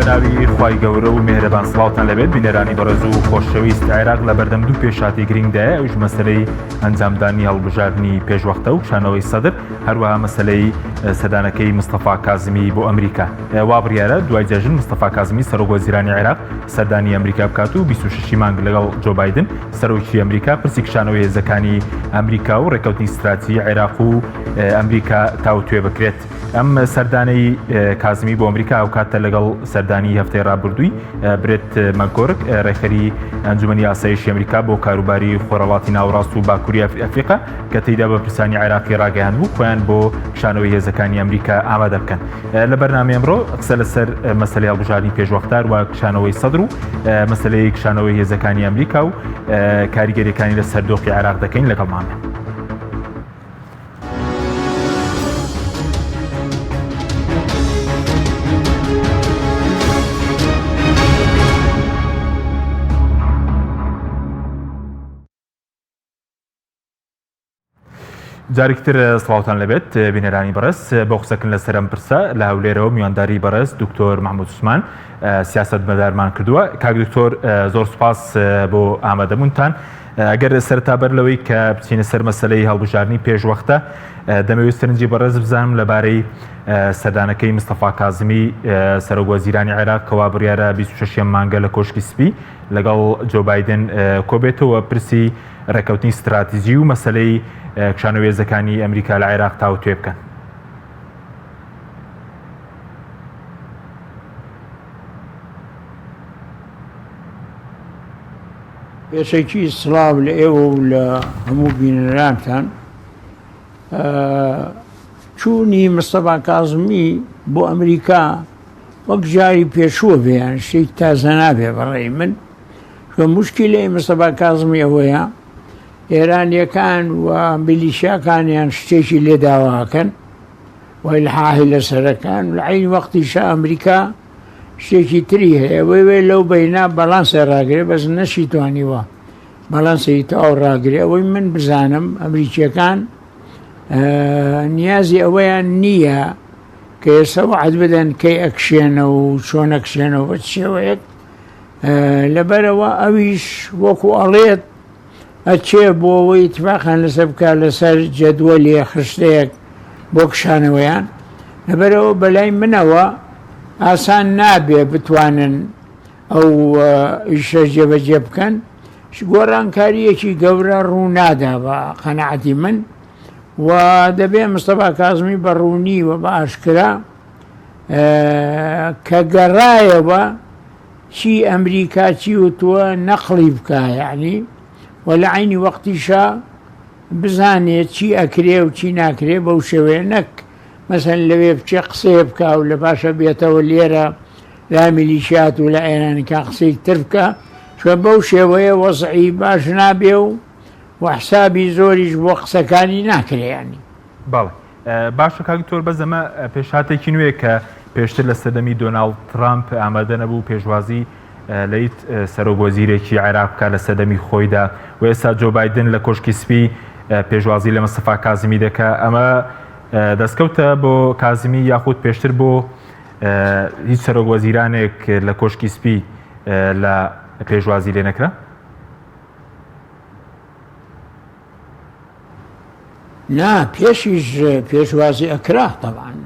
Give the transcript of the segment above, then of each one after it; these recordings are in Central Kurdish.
بەناوی خوای گەورە و مێهرەبان سڵاوتان لەبێت بینەرانی بەڕێز و خۆشەویست عێراق لە بەردەم دوو پێشاتی گرنگدایە ئەوش مەسلەی ئەنجامدانی هەڵبژاردنی پێشوەختە و کشانەوەی سەدر هەروەها مەسلەی سەردانەکەی مستەفا کازمی بۆ ئەمریکا وا بڕیارە دوای جەژن مستەفا کازمی سەرۆک وەزیرانی عێراق سەردانی ئەمریکا بکات و 26 مانگ لەگەڵ جۆ بایدن سەرۆکی ئەمریکا پرسی کشانەوەی هێزەکانی ئەمریکا و ڕێککەوتنی ستراتیژی عێراق و ئەمریکا تاوتوێ بکرێت. ئەم سەردانەی کازمی بۆ ئەمریکا هاوکاتە لەگەڵ سەردانی هەفتەی ڕابردووی برێت مەکگۆرک ڕێکخەری ئەنجومەنی ئاسایشی ئەمریکا بۆ کاروباری خۆرهەڵاتی ناوەڕاست و باکووری ئەفریقا کە تێیدا بەرپرسانی عێراقی ڕاگەیاندبوو خۆیان بۆ کشانەوەی هێزەکانی ئەمریکا ئامادە بکەن. لە بەرنامەی ئەمڕۆ قسە لەسەر مەسەلەی هەڵبژاردنی پێشوەختار و کشانەوەی سەدر و مەسەلەی کشانەوەی هێزەکانی ئەمریکا و کاریگەریەکانی لەسەر دۆخی عێراق دەکەین لەگەڵمان بن. جارێکی تر سڵاوتان لەبێت بینەرانی بەڕێز بۆ قسەکردن لەسەر ئەم پرسە لە هەولێرەوە میوانداری بەڕێز دکتۆر محمود عوسمان سیاست مەدارمان کردووە کاک دکتۆر زۆر سوپاس بۆ ئامادەبوونتان ئەگەر سەرتا بەر لەوەی کە بچینە سەر مەسلەی هەڵبژاردنی پێشوەختە دەمەوێت سەرنجی بەڕێز بزانم لەبارەی سەردانەکەی مستەفا کازمی سەرۆک وەزیرانی عێراق کەوا بڕیارە 26 مانگە لە کۆشکی سپی لەگەڵ جۆ بایدن کۆبێتەوە پرسی ڕێککەوتنی ستراتیجی و مەسەلەی کشانەوەی هێزەکانی ئەمریکا لە عێراق تاوتوێ بکەن. پێشەکی سڵاو لە ئێوە و لە هەموو بینەرانتان. چوونی مستەفا کازمی بۆ ئەمریکا وەک جاری پێشووە بێ یان شتێکی تازە نابێ بەڕێی من. چونکە موشکیلەی مستەفا کازمی ئەوەیە ئێرانیەکان و میلیشیاکانیان شتێکی لێ داواکەن و ئیلحاحی لەسەرەکان لە عەین وەختیشا ئەمریکا شتێکی تری هەیە وەی وێ لەو بەینا بەڵانسێ ڕاگرێ بەس نەشی توانیوە بەڵانسی تەواو ڕاگرێ ئەوەی من بزانم ئەمریکیەکان نیازی ئەوەیان نییە کە ئێستا وەعد بدەن کەی ئەکشێنەوە و چۆن ئەکشێنەوە بە چ شێوەیەک لەبەرئەوە ئەویش وەکو ئەڵێت ئەچێ بۆ ئەوەی ئیتفاقیان لەسەر بکا لەسەر جەدوەلێ خشتەیەک بۆ کشانەوەیان لەبەرئەوە بەلای منەوە ئاسان نابێ بتوانن ئەو ئیشە جێبەجێ بکەن گۆڕانکارییەکی گەورە ڕوو نادا بە قەناعەتی من و دەبێ مستەفا کازمی بە ڕوونی و بە ئاشکرا کە گەڕایەوە چی ئەمریکا چی وتووە نەقڵی بکا یعنی و لە عینی وەختیشا بزانێت چی ئەکرێ و چی ناکرێ بەو شێوەیە نەک مەسەن لەوێ بچێ قسەیە بکا و لە باشە بێتەوە لێرە لا میلیشیات و لە ئێرانەکان قسەی تر بکە چوە بەو شێوەیە وەزعی باش نابێ و وحسابی زۆریش بۆ قسەکانی ناکرێ ینی. بەڵێ باشە کاک دکتۆر بەس ئەمە پێشهاتێکی نوێ کە پێشتر لە سەردەمی دۆناڵد ترامپ ئامادە نەبوو پێشوازی لە هیچ سەرۆک وەزیرێکی عێراق بکات لە سەردەمی خۆیدا و ئێستا جۆ بایدن لە کۆشکی سپی پێشوازی لە مستەفا کازمی دەکا ئەمە دەستکەوتە بۆ کازمی یاخود پێشتر بۆ هیچ سەرۆک وەزیرانێک لە کۆشکی سپی لە پێشوازی لێ نەکرا؟ نا پێشیش پێشوازی ئەکرا تەبعەن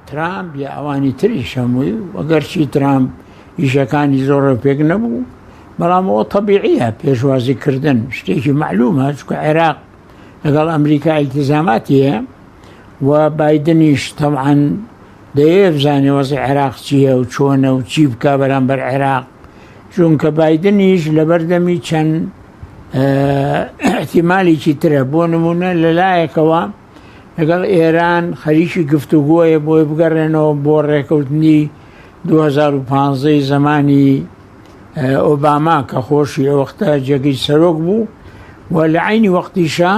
ترامپ یا ئەوانی تریش هەمووی وەگەرچی ترامپ ئیشەکانی زۆر پێک نەبوو بەڵام ئەوە تەبیعیە پێشوازی کردن شتێکی معلومە چونکە عێراق لەگەڵ ئەمریکا ئیلتیزاماتی هەیە و بایدنیش تەبعەن دەیەوێ بزانێ وەزعی عێراق چییە و چۆنە و چی بکا بەرامبەر عێراق چونکە بایدنیش لەبەردەمی چەند احتیمالێکی ترە بۆ نمونە لەلایەکەوە لەگەڵ ئێران خەریکی گفتوگۆیە بۆی بگەڕێنەوە بۆ ڕێکەوتنی 2015 زمانی ئۆباما کە خۆشی ئەو وەختە جێگەی سەرۆک بوو و لە عینی وەختیشا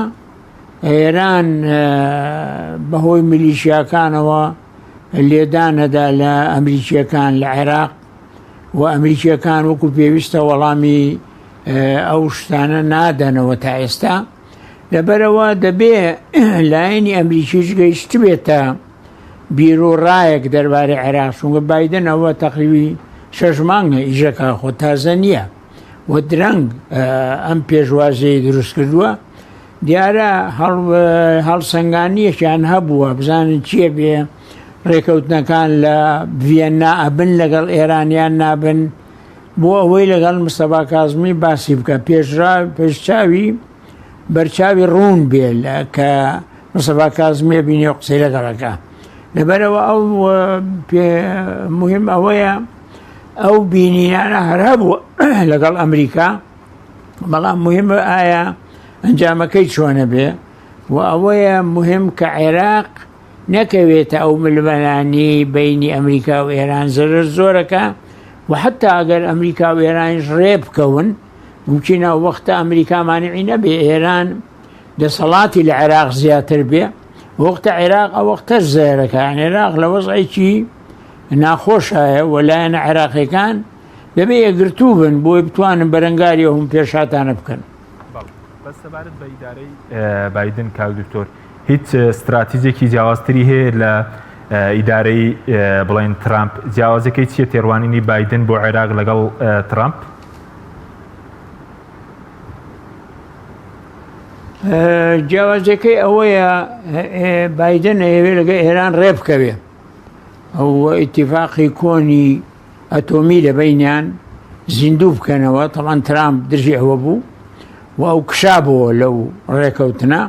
ئێران بەهۆی میلیشیاکانەوە لێدانەدا لە ئەمریکیەکان لە عێراق و ئەمریکیەکان وەکو پێویستە وەڵامی ئەو شتانە نادەنەوە تا ئێستا لەبەرەوە دەبێ لایەنی ئەمریکیش گەیشتبێتە بیرۆڕایەک دەربارەی عێراق چونکە بایدن ئەوە تەقریبی شەش مانگە ئیشەکە خۆ تازە نییە و درەنگ ئەم پێشوازیی دروست کردووە دیارە هەڵسەنگانیەکیان هەبووە بزانن چییە بێ ڕێکەوتنەکان لە ڤیەننا ئەبن لەگەڵ ئێرانیان نابن بۆ ئەوەی لەگەڵ مستەفا کازمی باسی بکە پێشرا پێشچاوی بەرچاوی ڕوون بێ لە کە مستەفا کازمیە بینێ و قسەی لەگەڵەکە لەبەرەوە ئەو مهم ئەوەیە ئەو بینینانە هەر هەبوو لەگەڵ ئەمریکا بەڵام مهم ئایا ئەنجامەکەی چۆنە بێ و ئەوەیە مهم کە عێراق نەکەوێتە ئەو ململانێی بەینی ئەمریکا و ئێران زەرەر زۆرەکە و حتا ئەگەر ئەمریکا و ئێرانیش ڕێ بکەون ممکنە وەختە ئەمریکا مانعی نەبێ ئێران دەسەڵاتی لە عێراق زیاتر بێ وەختە عێراق ئەو وەختەش زەرەکە عێراق لە وەزعێکی ناخۆشایە و لایەنە عێراقیەکان دەبێ یەکگرتوو بن بۆی بتوانن بەرەنگاری ئەو پێشهاتانە بکەن. بەس سەبارەت بە ئیدارەی بایدن کاک دکتۆر هیچ ستراتیجێکی جیاوازتری هەیە لە ئیدارەی بڵێن ترامپ جیاوازەکەی چییە تێڕوانینی بایدن بۆ عێراق لەگەڵ ترامپ؟ جیاوازەکەی ئەوەیە بایدن ئەیەوێ لەگە ئێران ڕێ بکەوێ ئەو ئیتیفاقی کۆنی ئەتۆمی لە بەینیان زیندوو بکەنەوە تەڵان ترامپ دژی ئەوە بوو و ئەو کشابەوە لەو ڕێکەوتنە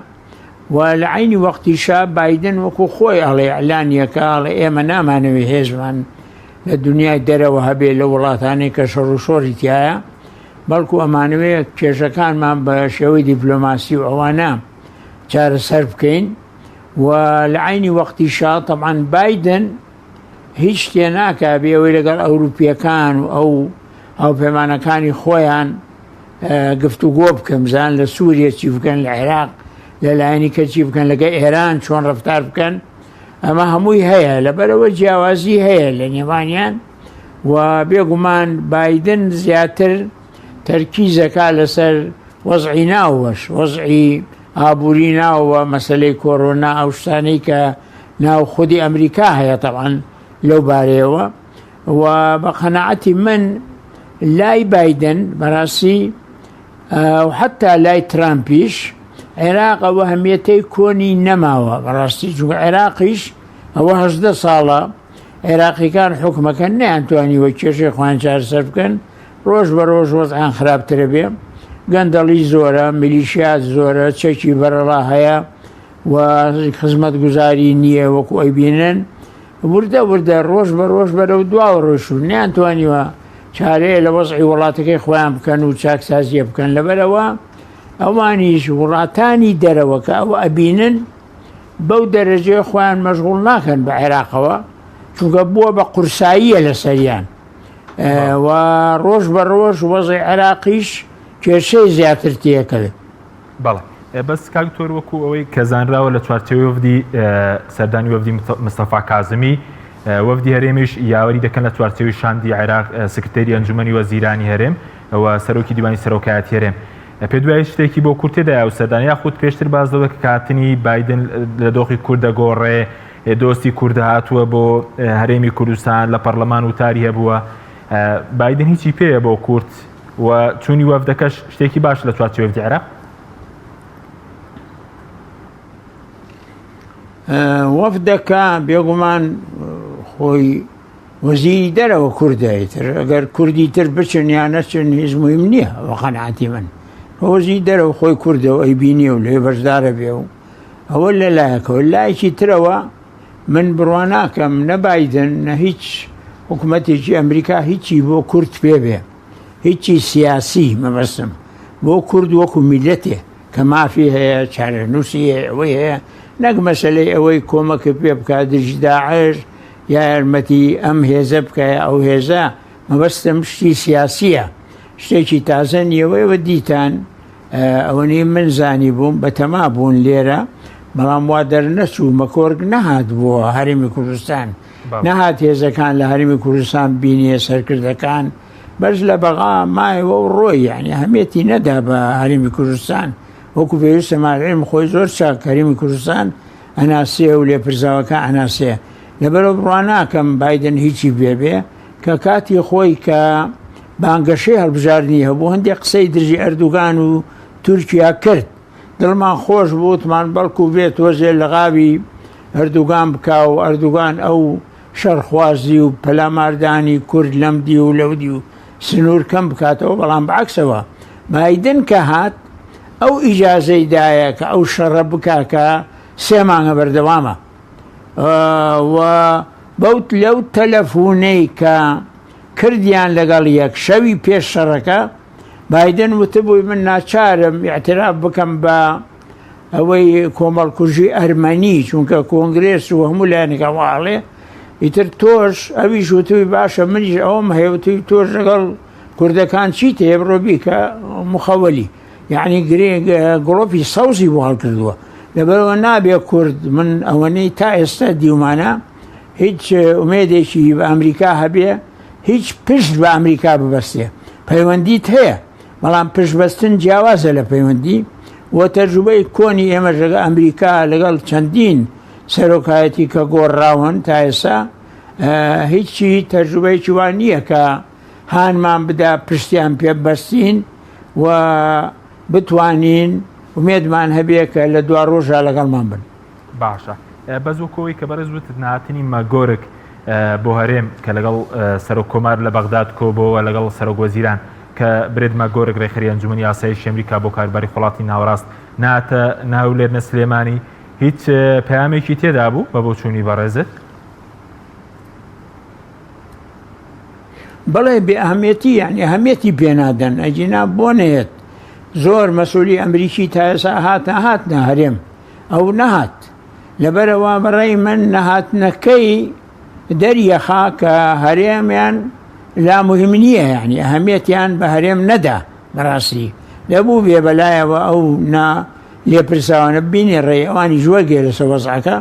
و لە عەینی وەختیشا بایدن وەکو خۆی ئەڵێ ئەلانیەکە ئەڵێ ئێمە نامانەوێ هێزمان لە دنیای دەرەوە هەبێ لە وڵاتانی کە شەڕ و شۆڕی تایە بەڵکو ئەمانەوێ کێشەکانمان بە شێوەی دیپلۆماسی و ئەوانە چارەسەر بکەین و لە عەینی وەختیشا تەبعەن بایدن هیچ شتێ ناکا بێ ئەوەی لەگەڵ ئەوروپیەکان و ئەو هاوپەیمانەکانی خۆیان گفتوگۆ بکەن بزان لە سووریە چی بکەن لە عێراق لە لایەنی کە چی بکەن لەگە ئێران چۆن ڕفتار بکەن ئەمە هەمووی هەیە لەبەرەوە جیاوازی هەیە لە نێوانیان و بێگومان بایدن زیاتر تەرکیزەکە لەسەر وەزعی ناوەش وەزعی ئابووری ناوە مەسلەی کۆرۆنا ئەو شتانەی کە ناو خودی ئەمریکا هەیە تەوان لەو بارەیەوە و بە قەناعەتی من لای بایدن بەڕاستی و حتا لای ترامپیش عێراق ئەوە هەمیەتەی کۆنی نەماوە بەڕاستی چونکە عێراقیش ئەوە هەژدە ساڵە عێراقیەکان حکومەکە نەیانتوانیوە کێشەی خۆیان چارەسەر بکەن ڕۆژ بە ڕۆژ وەزعیان خراپترە بێ گەندەڵی زۆرە میلیشیات زۆرە چەکی بەرەڵا هەیە و خزمەتگوزاری نییە وەکو ئەیبینن وردە وردە ڕۆژ بە ڕۆژ بەرەو دواوە ڕۆیشتوون، نەیانتوانیوە چارەیە لە وەزعی وڵاتەکەی خۆیان بکەن و چاکسازییە بکەن، لەبەرئەوە ئەوانیش وڵاتانی دەرەوە کە ئەوە ئەبینن بەو دەرەجەیە خۆیان مەشغوڵ ناکەن بە عێراقەوە، چونکە بووە بە قورساییە لەسەریان و ڕۆژ بە ڕۆژ وەزعی عێراقیش کێشەی زیاتر تێکەوێت. بەڵێ بەس کاک دکتۆر وەکو ئەوەی کە زانراوە لە چوارچێوەی وەفدی سەردانی وەفدی مستەفا کازمی وەفدی هەرێمیش یاوەری دەکەن لە چوارچێوەی شاندی عێراق سکرتێری ئەنجومەنی وەزیرانی هەرێم و سەرۆکی دیوانی سەرۆکایەتی هەرێم پێ دوای شتێکی بۆ کورد تێدایە و سەردان یاخود پێشتر باز لەوە کە هاتنی بایدن لە دۆخی کورد دەگۆڕێ دۆستی کورد هاتووە بۆ هەرێمی کوردستان لە پەرلەمان وتاری هەبووە بایدن هیچی پێیە بۆ کورد و چوونی وەفدەکەش شتێکی باش لە چوارچێوەی وەفدی عێراق؟ وەفدەکە بێگومان خۆی وەزیری دەرەوە کوردە ئیتر ئەگەر کوردی تر بچن یا نەچن هیچ مهم نییە بە قەناعەتی من وەزیری دەرەوە خۆی کوردە و ئەیبینی و لێ بەشدارە بێ و ئەوە لە لایەکەوە لایەکی ترەوە من بڕوا ناکەم نە بایدن نە هیچ حکوومەتێکی ئەمریکا هیچی بۆ کورد پێ بێ هیچی سیاسی مەبەستم بۆ کورد وەکو میلەتێ کە مافی هەیە چارەنووسی هەیە ئەوەی هەیە نەک مەسلەی ئەوەی کۆمەکە پێ بکات دژی داعش یا یارمەتی ئەم هێزە بکە ئەو هێزە مەبەستم شتی سیاسیە شتێکی تازە نییەوە ئێوە دیتان ئەوەنەی من زانی بووم بەتەما بوون لێرە بەڵام وا دەرنەچوو مەکۆرک نەهات بۆ هەرێمی کوردستان نەهات هێزەکان لە هەرێمی کوردستان بینیە سەرکردەکان بەس لە بەغا مایەوە و ڕۆی یعنی هەمێتی نەدا بە هەرێمی کوردستان وەکو پێویستە مالعلم خۆی زۆر چاک هەرێمی کوردستان ئەناسێ و لێپرسراوەکە ئەناسێ لەبەرەوە بڕوا ناکەم بایدن هیچی بێ بێ. کە کاتی خۆی کە بانگەشەی هەڵبژاردنی هەبوو هەندێک قسەی دژی ئەردوگان و تورکیا کرد دڵمان خۆش بوو وتمان بەڵکو بێ تۆزێ لغاوی ئەردوگان بکا و ئەردوگان ئەو شەڕخوازی و پەلاماردانی کورد لەم دی و لەو دی و سنوور کەم بکاتەوە بەڵام بەعکسەوە بایدن کە هات ئەو ئیجازەی دایە کە ئەو شەڕە بکا کە سێ مانگە بەردەوامە و بەوت لەو تەلەفونەی کە کردیان لەگەڵ یەک شەوی پێش شەڕەکە بایدن وتبووی من ناچارم ئیعتراف بکەم بە ئەوەی کۆمەڵکوژی ئەرمەنی چونکە کۆنگرێس و هەموو لایەنەکان وا ئەڵێ ئیتر تۆش ئەویش وتوی باشە منیش ئەوم هەیە وتوی تۆش لەگەڵ کوردەکان چیت هەیە بڕۆ بیکە مخەوەلی یعنی گرێ گڵۆپی سەوزی بۆ هەڵکردووە لەبەرەوە نابێ کورد من ئەوەنەی تا ئێستا دیومانە هیچ ئومێدێکی بە ئەمریکا هەبێ هیچ پشت بە ئەمریکا ببەستێ پەیوەندیت هەیە بەڵام پشتبەستن جیاوازە لە پەیوەندی و تەجروبەی کۆنی ئێمەش لەگەڵ ئەمریکا لەگەڵ چەندین سەرۆکایەتی کە گۆڕراون تا ئێستا هیچی تەجروبەیەکی وا نییە کە هانمان بدا پشتیان پێ بەستین و بتوانین ئومێدمان هەبێ کە لە دوا ڕۆژا لەگەڵمان بن. باشە بەس وەکو ئەوەی کە بەڕێز وتت نەهاتنی مەگۆرک بۆ هەرێم کە لەگەڵ سەرۆک کۆمار لە بەغداد کۆبۆوە لەگەڵ سەرۆک وەزیران کە برێت مەگۆرک ڕێکخەری ئەنجومەنی ئاسایشی ئەمریکا بۆ کاروباری خۆڵاتی ناوەڕاست ناتە ناولێر نە سلێمانی هیچ پەیامێکی تێدا بوو بە بۆچوونی بەڕێزت؟ بەڵێ بێ ئەهمیەتی یعنی ئەهمیەتی پێنادەن ئەگینا بۆ نەیەت زۆر مەسولی ئەمریکی تا ئێستا هاتە هاتنە هەرێم ئەو نەهات لەبەرئەوە بەڕای من نەهاتنەکەی دەریەخا کە هەرێمیان لا مهم نییە یعنی ئەهمیەتیان بە هەرێم نەدا بەڕاستی دەبوو بێ بەلایەوە ئەو نا لێپرساوانە بینێ ڕێ ئەوانی ژوەرگێ لەسە وەزعەکە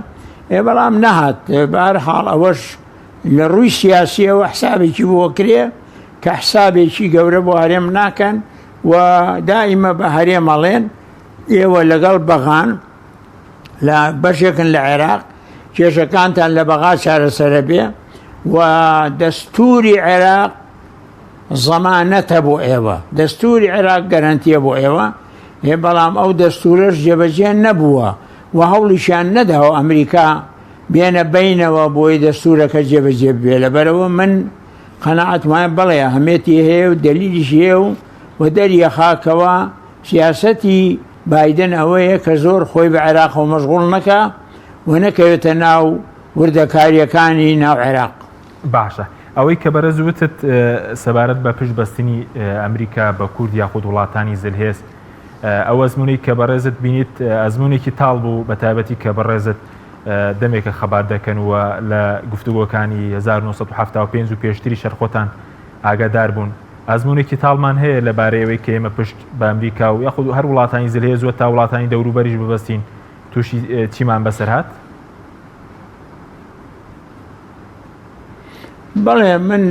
ئێ بەڵام نەهات بار حاڵ ئەوەش لە ڕووی سیاسیەوە حسابێکی بۆ کرێ کە حسابێکی گەورە بۆ هەرێم ناکەن و دائیمە بە هەرێم ئەڵێن ئێوە لەگەڵ بەغان لە بەشێکن لە عێراق کێشەکانتان لە بەغا چارەسەرە بێ و دەستوری عێراق زەمانەتە بۆ ئێوە دەستوری عێراق گەرەنتیە بۆ ئێوە هێ بەڵام ئەو دەستورەش جێبەجێ نەبووە و هەوڵیشیان نەداوە ئەمریکا بێنە بینەوە بۆی دەستورەکە جێبەجێ بێ لەبەرەوە من قەناعەت وایە بەڵێ ئەهمێتی هەیە و دەلیلیش هەیە و و دەریەخاکەوە سیاسەتی بایدن ئەوەیە کە زۆر خۆی بە عێراقەوە مەشغوڵ نەکا و نەکەوێتە ناو وردەکارییەکانی ناو عێراق. باشە ئەوەی کە بەرێز وتت سەبارەت بە پشت بەستنی ئەمریکا بە کورد یاخود وڵاتانی زلهێز ئەو ئەزمونەی کە بەڕێزت بینیت ئەزمونێکی تاڵ بوو بە تایبەتی کە بەڕێزت دەمێکە خەبات دەکەن و لە گفتوگۆکانی 1975 و پێشتری شەرخۆتان ئاگادار بوون ئەزموونێکی تاڵمان هەیە لە بارەی ئەوەی کە ئێمە پشت بە ئەمریکا و یاخود هەر وڵاتانی زلهێز و تا وڵاتانی دەوروبەریش ببەستین تووشی چیمان بەسەر هات؟ بەڵێ من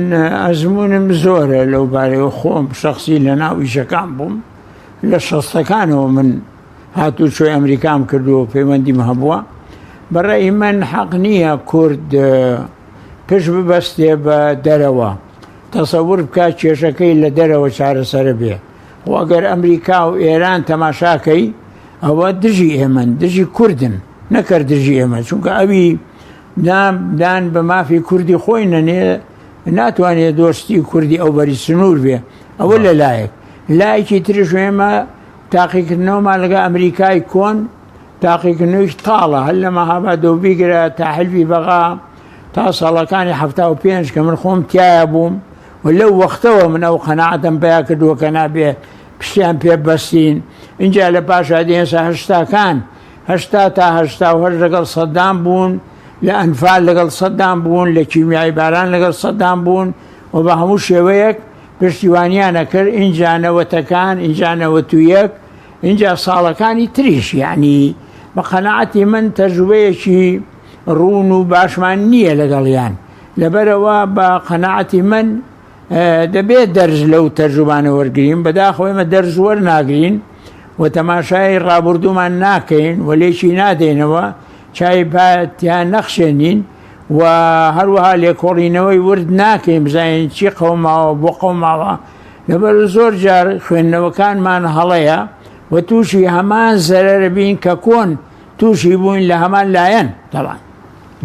ئەزمونم زۆرە لەو بارەیەوە خۆم شخصی لە ناو ئیشەکان بووم لە شەستەکانەوە من هاتوچۆی ئەمریکام کردووە پەیوەندیم هەبووە بەڕێی من حەق نییە کورد پشت ببەستێ بە دەرەوە تەسەور بکا کێشەکەی لە دەرەوە چارەسەرە بێ خۆ ئەگەر ئەمریکا و ئێران تەماشاکەی ئەوە دژی ئێمەن دژی کوردن نەکەر دژی ئێمە چونکە ئەوی دان بە مافی کوردی خۆی نەنێ ناتوانێت دۆستی کوردی ئەو بەری سنوور بێ ئەوە لە لایەک لایەکی ترش ئێمە تاقیکردنەوەمان لەگە ئەمریکای کۆن تاقیکردنەوەیش تاڵە هەر لە مەهابادەوە بیگرە تا حلفی بەغا تا ساڵەکانی 75 کە من خۆم تایە بووم و لەو وەختەوە من ئەو قەناعەتم پیا کردووە کە نابێ پشتیان پێ بەستین اینجا لە پاشا دێنسە هەشتاکان هەشتا تا هەشتا و هەر لەگەڵ سەدام بوون لە ئەنفال لەگەڵ سەدام بوون لە کیمیایی باران لەگەڵ سەدام بوون و بە هەموو شێوەیەک پشتیوانیانە کرد ئینجا نەوەتەکان ئینجا نەوەت و یەک ئینجا ساڵەکانی تریش یعنی بە قەناعەتی من تەجروبەیەکی ڕوون و باشمان نییە لەگەڵیان لەبەرەوە بە قەناعەتی من دەبێت دەرز لەو تەجروبانە وەرگین بەداخەوە ئێمە دەرز وەرناگرین و تەماشای ڕابردوومان ناکەین و لێکی نادەینەوە چای پاتیان نەخشێنین و هەروەها لێکۆڵینەوەی ورد ناکەین بزانین چی قەوماوە بۆ قەوماوە لەبەر زۆر جار خوێندنەوەکانمان هەڵەیە و تووشی هەمان زەرەر بین کە کۆن تووشی بووین لە هەمان لایەن تەبعەن.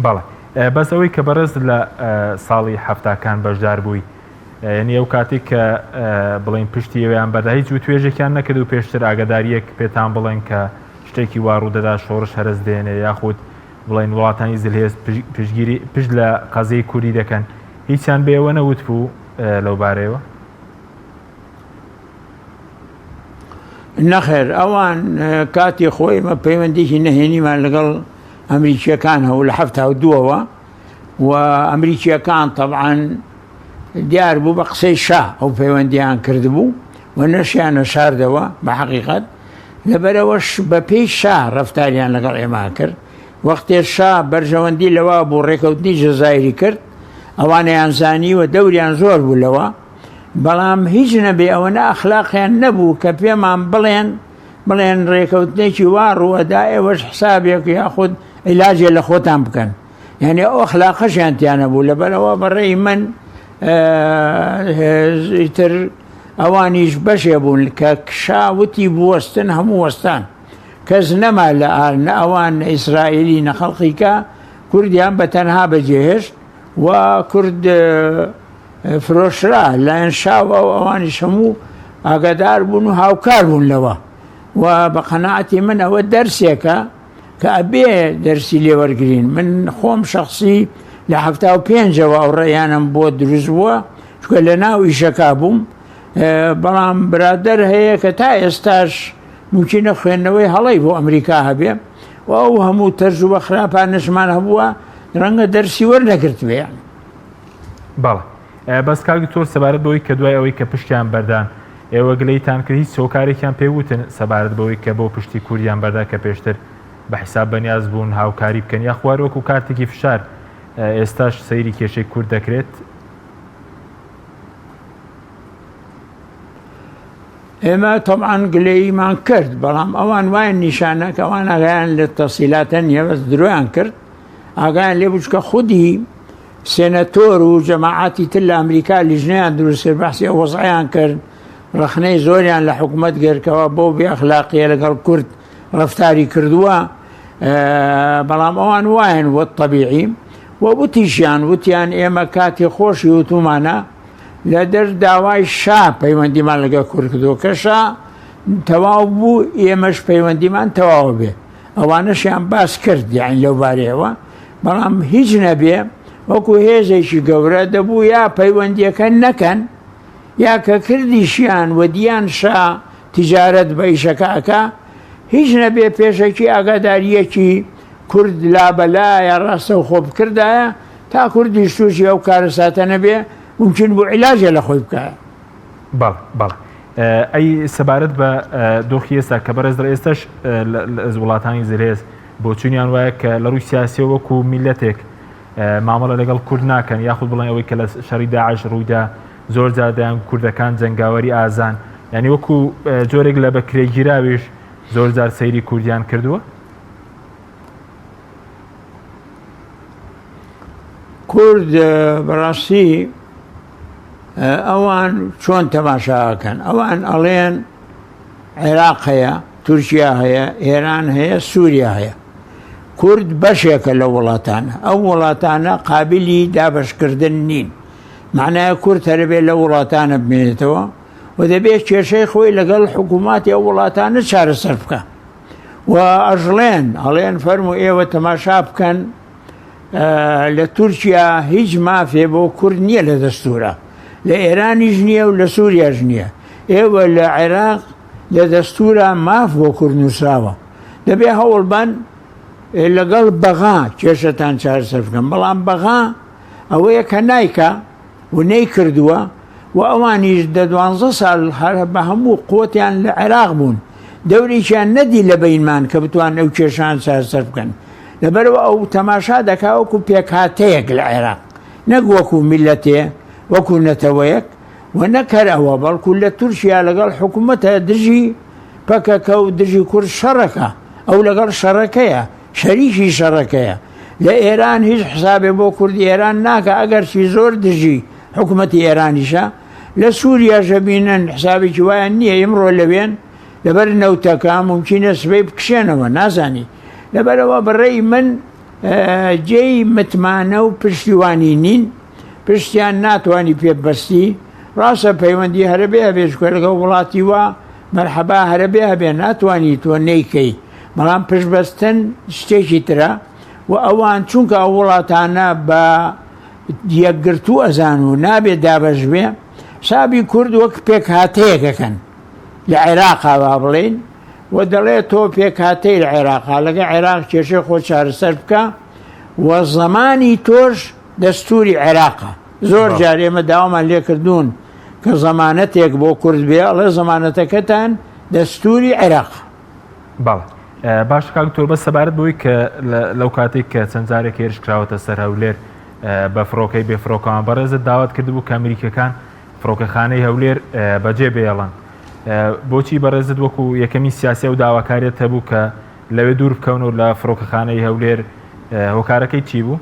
بەڵێ بەس ئەوەی کە بەڕێز لە ساڵی حەفتاکان بەشدار بووی یعنی ئەو کاتێک کە بڵێن پشتی ئێوەیان بەردا هیچ وتوێژێکیان نەکرد و پێشتر ئاگاداریەک پێتان بڵێن کە شتێکی وا ڕوودەدا شۆڕش هەرەس دێنێ یاخود بڵێن وڵاتانی زلهێز پشتگیری پشت لە قەزیەی کوردی دەکەن هیچیان بە ئێوە نەوتبوو لەو بارەیەوە؟ نەخێر ئەوان کاتی خۆی مە پەیوەندیکی نەهێنیمان لەگەڵ ئەمریکیەکان هەبوو لە حەفتا و دووەوە و ئەمریکیەکان تەبعەن دیار بوو بە قسەی شا ئەو پەیوەندیان کردبوو و نەشیانە شاردەوە بە حەقیقەت لەبەرەوەش بە پێی شا ڕەفتاریان لەگەڵ ئێمە کرد وەختێ شا بەرژەوەندی لەوە بوو ڕێکەوتنی جەزایری کرد ئەوانەیان زانی و دەوریان زۆر بوو لەوە بەڵام هیچ نەبێ ئەوەنە ئەخلاقیان نەبوو کە پێمان بڵێن بڵێن ڕێکەوتنێکی وا ڕووەدا ئێوەش حسابێک یاخود عیلاجێ لە خۆتان بکەن یعنی ئەو ئەخلاقەشیان تیانە بوو لەبەرەوە بەڕێی من ئیتر ئەوانیش بەشێ بوون کە کشا وتی بوەستن هەموو وەستان کەس نەما لە ئار نە ئەوان نە ئیسرائیلی نە خەڵقیکە کوردیان بە تەنها بەجێهێشت و کورد فرۆشرا لایەن شاوە و ئەوانیش هەموو ئاگادار بوون و هاوکار بوون لەوە و بە قەناعەتی من ئەوە دەرسێکە کە ئەبێ دەرسی لێوەرگین من خۆم شخصی لە 75ەوە ئەو ڕێیانم بۆ دروست بووە چکە لە ناو ئیشەکە بووم بەڵام برادەر هەیە کە تا ئێستاش ممکنە خوێندنەوەی هەڵەی بۆ ئەمریکا هەبێ و ئەو هەموو تەرجوبە خراپانەشمان هەبووە ڕەنگە دەرسی وەرنەگرتبێ. بەڵێ بەس کاک دکتۆر سەبارەت بەوەی کە دوای ئەوەی کە پشتیان بەردان ئێوە گلەیتان کرد هیچ هۆکارێکیان پێ وتن سەبارەت بەوەی کە بۆ پشتی کوردیان بەردا کە پێشتر بە حیساب بەنیاز بوون هاوکاری بکەن یاخوا هەر وەکو کارتێکی فشار ئێستاش سەیری کێشەی کورد دەکرێت؟ ئێمە تەبعەن گلەییمان کرد بەڵام ئەوان وایان نیشانە کە ئەوان ئاگایان لە تەفسیلاتە نییە بەس درۆیان کرد ئاگایان لێ بوو چونکە خودی سێنەتۆر و جەماعاتی تر لە ئەمریکا لیژنەیان دروست کرد بەحسی ئەو وەزعیان کرد ڕەخنەی زۆریان لە حکوومەت گرتەوە بۆ بێ ئەخلاقیە لەگەڵ کورد ڕەفتاری کردووە بەڵام ئەوان وایەن وەت طبیعی و وتیشیان وتیان ئێمە کاتی خۆشی وتومانە لە دەر داوای شا پەیوەندیمان لەگەڵ کورد کردووە کە شا تەواو بوو ئێمەش پەیوەندیمان تەواو بێ ئەوانەشیان باس کرد یان لەو بارەیەوە بەڵام هیچ نەبێ وەکو هێزێکی گەورە دەبوو یا پەیوەندیەکە نەکەن یا کە کردیشیان و دیان شا تجارەت بە ئیشەکە ئەکا هیچ نەبێ پێشەکی ئاگاداریەکی کورد لابەلایە ڕاستەوخۆ بکردایە تا کوردیش تووشی ئەو کارەساتە نەبێ ممکن بوو عیلاجێ لە خۆی بکا. بەڵێ بەڵێ ئەی سەبارەت بە دۆخی ئێستا کە بەڕێز دەڵێ ئێستاش وڵاتانی زلهێز بۆچوونیان وایە کە لە ڕووی سیاسیەوە وەکو میلەتێک مامەڵە لەگەڵ کورد ناکەن یاخود بڵێن ئەوەی کە لە شەڕی داعش ڕوویدا زۆر جار دەیان کوردەکان جەنگاوەری ئازان یعنی وەکو جۆرێک لە بەکرێگیراویش زۆر جار سەیری کوردیان کردووە. کورد بەڕاستی ئەوان چۆن تەماشاکەن ئەوان ئەڵێن عێراق هەیە تورکیا هەیە ئێران هەیە سووریا هەیە کورد بەشێکە لە وڵاتانە ئەو وڵاتانە قابلی دابشکردن نین معنای کورد هەربێ لە وڵاتانە بمێنێتەوە و دەبێت کێشەی خۆی لەگەڵ حکووماتی ئەو وڵاتانە چارەسەر بکە و ئەژڵێن ئەڵێن فەرمو ئێوە تەماشا بکەن لە تورکیا هیچ مافێ بۆ کورد نییە لە دەستورە لە ئێرانیش نییە و لە سووریاش نییە ئێوە لە عێراق لە دەستورە ماف بۆ کورد نووسراوە دەبێ هەوڵبەن لەگەڵ بەغا کێشەتان چارەسەر بکەن بەڵام بەغا ئەوەیە کە نایکە و نەیکردووە و ئەوانیش دە دوانزە ساڵ هەر بە هەموو قوتیان لە عێراق بوون دەورێکیان نەدی لە بەینمان کە بتوان ئەو کێشان چارەسەر بکەن لەبەرەوە ئەو تەماشا دەکا وەکو پێکهاتەیەک لە عێراق نەک وەکو میلەتێ وەکو نەتەوەیەک و نەک هەر ئەوە بەڵکو لە تورکیا لەگەڵ حکوومەتە دژی پەکەکە و دژی کورد شەڕەکە ئەو لەگەڵ شەڕەکەیە شەریکی شەڕەکەیە. لە ئێران هیچ حسابێ بۆ کوردی ئێران ناکە ئەگەرچی زۆر دژی حکوومەتی ئێرانیشە لە سووریاش ئەبینن حسابێکی وایان نییە ئیمڕۆ لەوێن لەبەر نەوتەکە مومکینە سبەی بکشێنەوە نازانی لەبەرەوە بەڕێی من جێی متمانە و پشتیوانی نین پشتیان ناتوانانی پێ بەستی ڕاستە پەیوەندی هەرەبێ هەبێ چکە لەگەڵ وڵاتی وا مەرحەبا هەرەبێ هەبێ ناتوانانی تۆ نەیکەی بەڵام پشتبەستن شتێکی ترە و ئەوان چونکە ئەو وڵاتانە بە یەکگرتوو ئەزان و نابێ دابەش بێ حسابی کورد وەک پێکهاتەیەک ئەکەن لە عێراقا با بڵێین و دەڵێ تۆ پێکهاتەی لە عێراقا لەگە عێراق کێشەی خۆ چارەسەر بکە و زمانی تۆش دەستوری عێراقە زۆر جار ئێمە داوامان لێکردوون کە زەمانەتێک بۆ کورد بێ ئەڵێ زەمانەتەکەتان دەستوری عێراق. بەڵێ باشە کاک دکتۆر بەس سەبارەت بەوەی کە لەو کاتێک کە چەند جارێک هێرش کراوەتە سەر هەولێر بە فڕۆکەی بێ فڕۆکەوان بەڕێزت داوات کردبوو کە ئەمریکەکان فڕۆکەخانەی هەولێر بەجێ بێڵن بۆچی بەڕێزت وەکو یەکەمین سیاسی و داواکاریت هەبوو کە لەوێ دوور بکەون و لە فڕۆکەخانەی هەولێر هۆکارەکەی چی بوو؟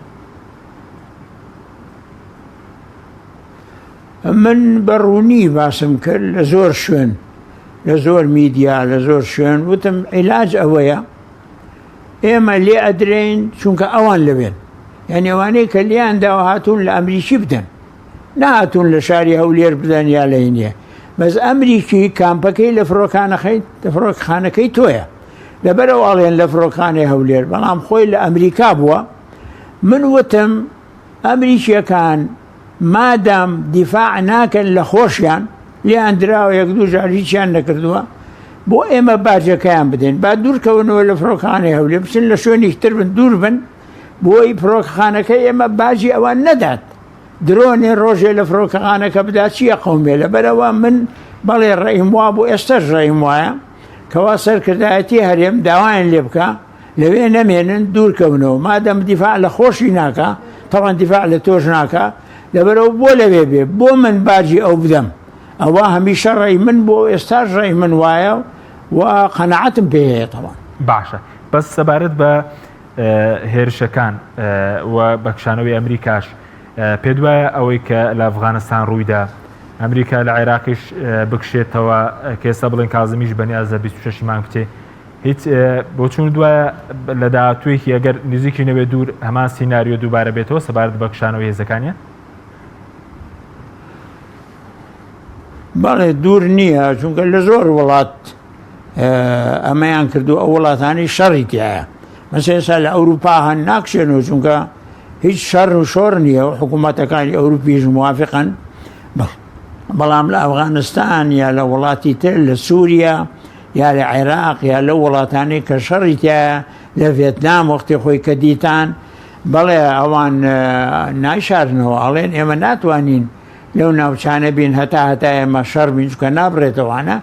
من بە ڕوونی باسم کرد لە زۆر شوێن لە زۆر میدیا لە زۆر شوێن وتم عیلاج ئەوەیە ئێمە لێ ئەدرێین چونکە ئەوان لەوێن یعنی ئەوانەی کە لیان داوە هاتوون لە ئەمریکی بدەن نهاتوون لە شاری هەولێر بدەن یا لە هینیە بەس ئەمریکی کامپەکەی لە فڕۆکانەخەی لە فڕۆکخانەکەی تۆیە لەبەرەوە ئەڵێن لە فڕۆکخانەی هەولێر بەڵام خۆی لە ئەمریکا بووە من وتم ئەمریکیەکان مادام دیفاع ناکەن لە خۆشیان لێیان دراوە یەک دوو جار هیچیان نەکردووە بۆ ئێمە باجەکەیان بدەین با دوورکەونەوە لە فڕۆکخانەی هەولێر بچن لە شوێنێکی تر بن دوور بن بۆی فڕۆکخانەکەی ئێمە باجی ئەوان نەدات درۆنێ ڕۆژێ لە فڕۆکەخانەکە بدا چییە قومێ لەبەرەوە من بەڵێ ڕێیم وا بوو ئێستاش ڕێیم وایە کەوا سەرکردایەتی هەرێم داوایان لێ بکە لەوێ نەمێنن دوورکەونەوە مادەم دیفاع لە خۆشی ناکا تەوان دیفاع لە تۆش ناکا لەبەرەوە بۆ لەوێ بێ بۆ من باجی ئەو بدەم ئەوە هەمیشە ڕێی من بۆ ئێستاش ڕێی من وایە و قەنەعەتم پێ هەیە تەوان. باشە بەس سەبارەت بە هێرشەکان و بەکشانەوەی ئەمریکاش پێت وایە ئەوەی کە لە ئەفغانستان ڕوویدا ئەمریکا لە عێراقیش بکشێتەوە کە ئێستا بڵێن کازمیش بەنیازە 26 مانگ بچێ هیچ بۆچوون دوایە لە داهاتوویەکی ئەگەر نزیکی نەبێت دوور هەمان سیناریۆ دووبارە بێتەوە سەبارەت بە کشانەوەی هێزەکانیان؟ بەڵێ دوور نییە چونکە لە زۆر وڵات ئەمەیان کردو ئەو وڵاتانی شەڕی تایە مەسە ئێستا لە ئەوروپا هەن ناکشێنەوە چونکە هیچ شەڕ و شۆڕ نییە و حکوومەتەکانی ئەوروپیش موافقن بەڵام لە ئەفغانستان یا لە وڵاتی تر لە سووریا یا لە عێراق یا لەو وڵاتانەی کە شەڕی تایە لە ڤێتنام وەختی خۆی کە دیتان بەڵێ ئەوان نایشارنەوە ئەڵێن ئێمە ناتوانین لەو ناوچانە بین هەتا هەتا ئێمە شەڕ بین چکە نابڕێتەوانە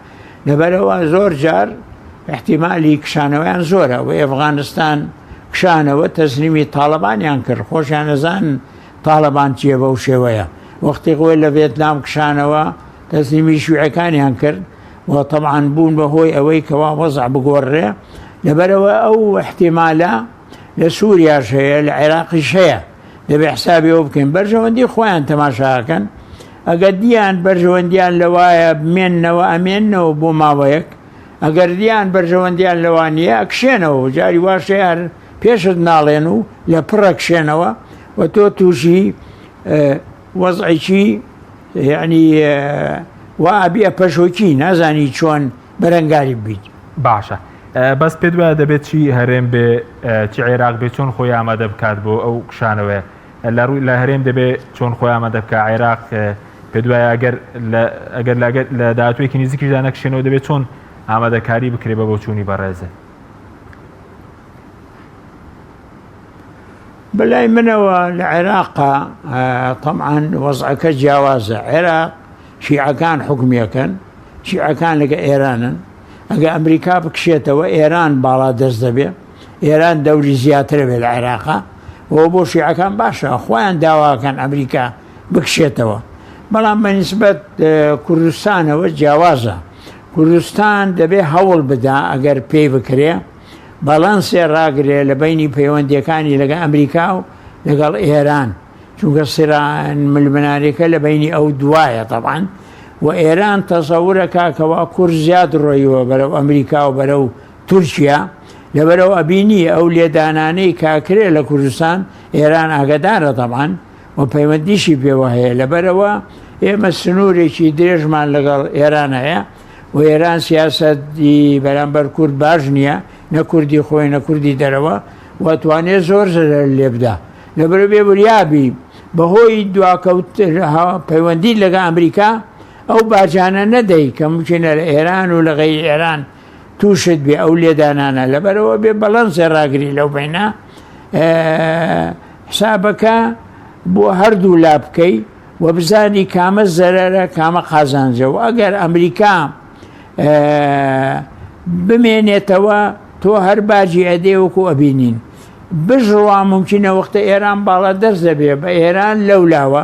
لەبەرەوە زۆر جار احتیممالی کشانەوەیان زۆرە و ئەفغانستان کشانەوە تەسلیمی تاالبانیان کرد خۆشیان نەزان تاالبان چییە بەو شێوەیە وەختی خۆی لە ڤێتنام کشانەوە تەسلیمی شوعەکانیان کرد و تەبعەن بوون بە هۆی ئەوەی کەوا وەزع بگۆڕرێ لەبەرەوە ئەو احتیمالە لە سووریاش هەیە لە عێراقیش هەیە دەبێ حسابی ئەو بکەین بەرژەوەندی خۆیان تەماشاکەن ئەگەر دیان بەرژەوەندیان لەوایە بمێننەوە ئەمێننەوە بۆ ماوەیەک ئەگەر دیان بەرژەوەندیان لەوان نییە ئەکشێنەوە جاری واش هەیە هەر پێشت ناڵێن و لە پڕ ئەکشێنەوە و تۆ تووشی وەزعێکی یەعنی وا ئەبی ئەپەشۆکی نازانی چۆن بەرەنگاری ببیت. باشە بەس پێت وایە دەبێت چی هەرێم بێ چی عێراق بێ چۆن خۆی ئامادە بکات بۆ ئەو کشانەوەیە لە ڕووی لە هەرێم دەبێ چۆن خۆی ئامادە بکە عێراق پێت وایە ئەگەر ئەگەر لەگەر لە داهاتوویەکی نزیکیشدا نەکشێنەوە دەبێت چۆن ئامادەکاری بکرێ بە بۆچوونی بەڕێزت؟ بەلای منەوە لە عێراقا تەبعەن وەزعەکە جیاوازە عێراق شیعەکان حکومیەکەن شیعەکان لەگە ئێرانن ئەگە ئەمریکا بکشێتەوە ئێران باڵا دەست دەبێ ئێران دەوری زیاترە بێت لە عێراقا و بۆ شیعەکان باشە خۆیان داواکەن ئەمریکا بکشێتەوە بەڵام بەنیسبەت کوردستانەوە جیاوازە کوردستان دەبێ هەوڵ بدا ئەگەر پێی بکرێ. باڵانسێ ڕاگرێ لە بەینی پەیوەندیەکانی لەگە ئەمریکا و لەگەڵ ئێران چونکە سران ململانێکە لە بەینی ئەو دوایە تەبعەن و ئێران تەسەورەکا کەوا کورد زیاد ڕۆیوە بەرەو ئەمریکا و بەرەو تورکیا لەبەرەوە ئەبینی ئەو لێدانانەی کاکرێ لە کوردستان ئێران ئاگدارە تەبعەن و پەیوەندیشی پێوە هەیە لەبەرەوە ئێمە سنوورێکی درێژمان لەگەڵ ئێران هەیە و ئێران سیاسەتی بەرامبەر کورد باش نییە نە کوردی خۆی نە کوردی دەرەوە و توانێ زۆر زەرەر لێبدا لەبەرە بێ وریابی بەهۆی دواکەوت پەیوەندی لەگە ئەمریکا ئەو باجانە نەدەی کە ممکنە لە ئێران و لە غەیری ئێران تووشت بێ ئەو لێدانانە لەبەرەوە بێ بەڵەنسێ ڕاگری لەو بینە حسابەکە بۆ هەردوو لا بکەی و بزانی کامە زەرەرە کامە قازانجە و ئەگەر ئەمریکا بمێنێتەوە تۆ هەر باجی ئەدێ وەکو ئەبینین بژڕوا ممکنە وەختە ئێران باڵا دەست دەبێ بە ئێران لەو لاوە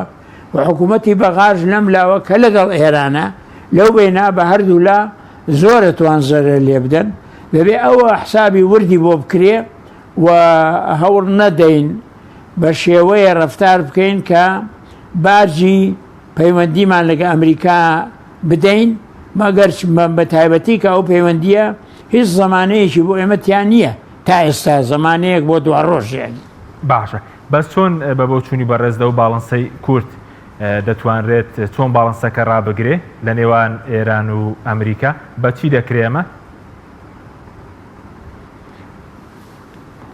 و حکوومەتی بەغاش لەم لاوە کە لەگەڵ ئێرانە لەو بێنا بە هەردوولا زۆرە توان زەرەر لێ بدەن دەبێ ئەوە حسابی وردی بۆ بکرێ و هەوڵ نەدەین بە شێوەیە ڕەفتار بکەین کە باجی پەیوەندیمان لەگە ئەمریکا بدەین مەگەر بە تایبەتی کە ئەو پەیوەندیە هیچ زمانەیەکی بۆ ئێمە تیا نییە تا ئێستا زمانەیەک بۆ دوا ڕۆژێن. باشە بەس چۆن بە بۆچوونی بەڕێز لەو باڵنسەی کورد دەتوانرێت چۆن باڵنسەکە ڕابگرێ لە نێوان ئێران و ئەمریکا بە چی دەکرێ ئەمە؟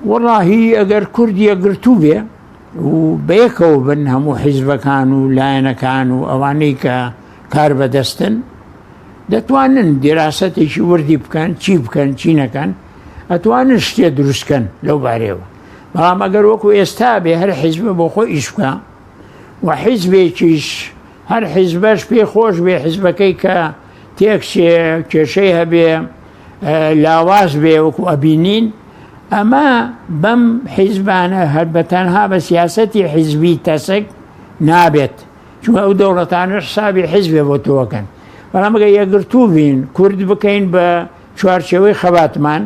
وەڵاهی ئەگەر کورد یەکگرتوو بێ و بەیەکەوە بن هەموو حیزبەکان و لایەنەکان و ئەوانەی کە کار بەدەستن دەتوانن دیراسەتێکی وردی بکەن چی بکەن چی نەکەن ئەتوانن شتێ دروستکەن لەو بارەیەوە بەڵام ئەگەر وەکو ئێستا بێ هەر حیزبە بۆ خۆی ئیش بکە و حیزبێکیش هەر حیزبەش پێی خۆش بێ حیزبەکەی کە تێکچێ کێشەی هەبێ لاواز بێ وەکو ئەبینین ئەمە بەم حیزبانە هەر بە تەنها بە سیاسەتی حیزبی تەسک نابێت چونکە ئەو دەوڵەتانە حسابی حیزبێ بۆ تۆکەن بەڵام ئەگەر یەکگرتوو بین کورد بکەین بە چوارچێوەی خەباتمان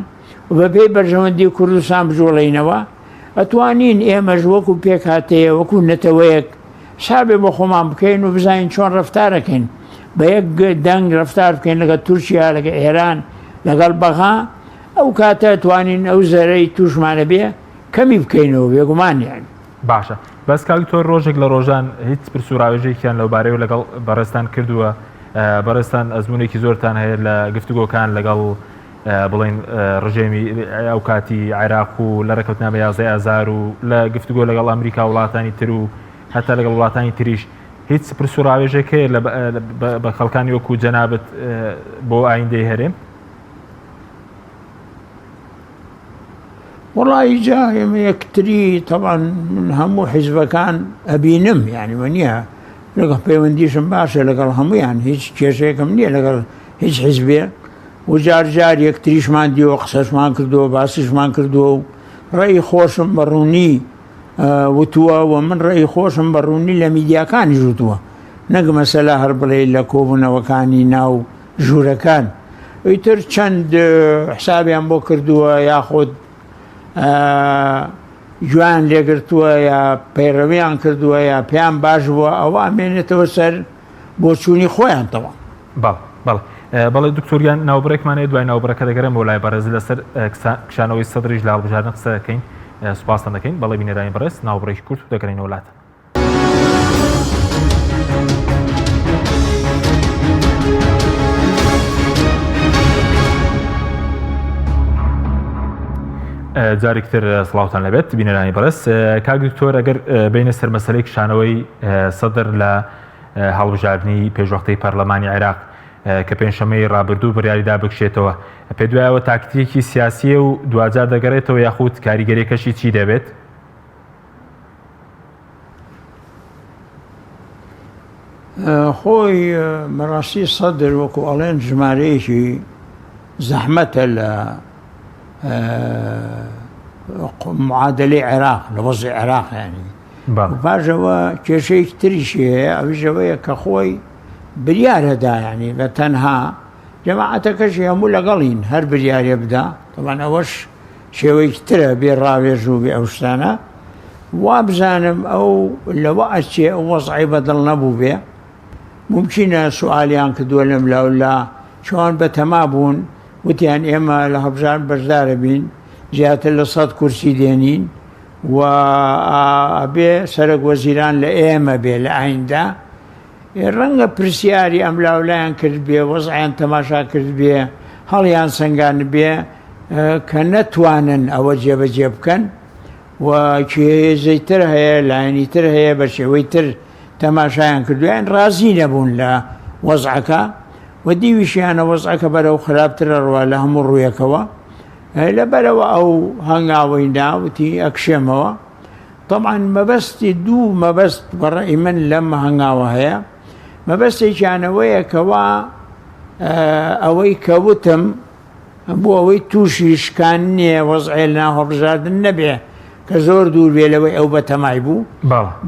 و بەپێی بەرژەوەندی کوردستان بجوڵێینەوە ئەتوانین ئێمەش وەکو پێکهاتەیە وەکو نەتەوەیەک حسابێ بۆ خۆمان بکەین و بزانین چۆن ڕەفتارەکەین بە یەک دەنگ ڕەفتار بکەین لەگەڵ تورکیا لەگەڵ ئێران لەگەڵ بەغا ئەو کاتە توانین ئەو زەرەی توشمانە بێ کەمی بکەینەوە بێگومان یانی. باشە بەس کاک دکتۆر ڕۆژێک لە ڕۆژان هیچ پرس و ڕاوێژێکیان لەوبارەیەوە لەگەڵ بەڕێزتان کردووە بەڕێزتان ئەزمونێکی زۆرتان هەیە لە گفتوگۆکان لەگەڵ بڵێن ڕژێمی ئەو کاتی عێراق و لە ڕێکەوتنامە یازدەی ئازار و لە گفتوگۆ لەگەڵ ئەمریکا وڵاتانی تر و هەتا لەگەڵ وڵاتانی تریش هیچ پرس و ڕاوێژێک هەیە بە خەڵکانی وەکو جەنابت بۆ ئایندەی هەرێم؟ وەڵی جا ئێمە یەکتری تەبان من هەموو حیزبەکان ئەبینم یعنی وە نییە لەگەڵ پەیوەندیشم باشە لەگەڵ هەمویان هیچ کێشەیەکم نییە لەگەڵ هیچ حیزبێ و جار جار یەکتریشمان دیوە قسەشمان کردووە باسیشمان کردووە و ڕێی خۆشم بە ڕوونی وتووە و من ڕێی خۆشم بە ڕوونی لە میدیاکانیش وتووە نەک مەسەلە هەر بڵێ لە کۆبوونەوەکانی ناو ژوورەکان ئیتر چەند حسابیان بۆ کردووە یاخود گوێیان لێگرتووە یا پەیڕەویان کردووە یا پێیان باش بووە ئەوە ئەمێنێتەوە سەر بۆچوونی خۆیان تەواو. بەڵێ بەڵێ بەڵێ دکتۆر گیان ناوبڕێکمان هەیە دوای ناوبڕەکە دەگەرێمەوە لای بەڕێز لەسەر کشانەوەی سەدریش لە هەڵبژاردن قسە دەکەین سوپاستان دەکەین بەڵێ بینەرانی بەڕێز ناوبڕێکی کورت و دەگەڕێینەوە لاتان. جارێکتر سڵاوتان لەبێت بینەرانی بەڕێز کاک دکتۆر ئەگەر بینە سەر مەسلەی کشانەوەی سەدر لە هەڵبژاردنی پێشوەختەی پەرلەمانی عێراق کە پێنجشەممەی ڕابردوو بڕیاریدا بکشێتەوە پێدوایەوە تاکتیکی سیاسیە و دواجار دەگەڕێتەوە یاخود کاریگەریەکەشی چی دەبێت؟ خۆی بەڕاستی سەدر وەکو ئەڵێن ژمارەیەکی زەحمەتە لە معادلەی عێراق لە وەزی عێراق ینی پاشەوە کێشەیەکی تریشی هەیە ئەویش ئەوەیە کە خۆی بریارە دا یعنی بە تەنها جەماعەتەکەشی هەموو لەگەڵین هەر بریارێ بدا تەبعەن ئەوەش شێوەیەکی ترە بێ ڕاوێژ و بێ ئەو شتانە. وابزانم ئەو لەوە ئەچێ ئەو وەزعەی بەدڵ نەبوو بێ. مومکینە سوالیان کردووە لەم لاو لا چۆن بەتەما بوون وتیان ئێمە لە هەڵبژاردن بەشدارە بین زیاتر لە سەد کورسی دێنین و ئەبێ سەرەک وەزیران لە ئێمە بێ لە ئایندا ڕەنگە پرسیاری ئەم لاولایان کرد بێ وەزعیان تەماشا کرد بێ هەڵیان سنگان بێ کە نەتوانن ئەوە جێبەجێ بکەن و کێزەی تر هەیە لایەنی تر هەیە بە شێوەی تر تەماشایان کردووە یان ڕازی نەبوون لە وەزعەکە و دیویشیانە وەزعەکە بەرەو خراپتر ئەڕوا لە هەموو ڕوویەکەوە لەبەرەوە ئەو هەنگاوەی ناوتی ئەکشێمەوە طبعا مەبەستی دوو مەبەست بەڕێی من لەم هەنگاوە هەیە مەبەستێکیانەوەیە کەوا ئەوەی کەوتم بۆ ئەوەی تووشی شکان نییە وەزعێ لەناو هەڵبژاردن نەبێ کە زۆر دوور بێ لەوەی ئەو بەتەمای بوو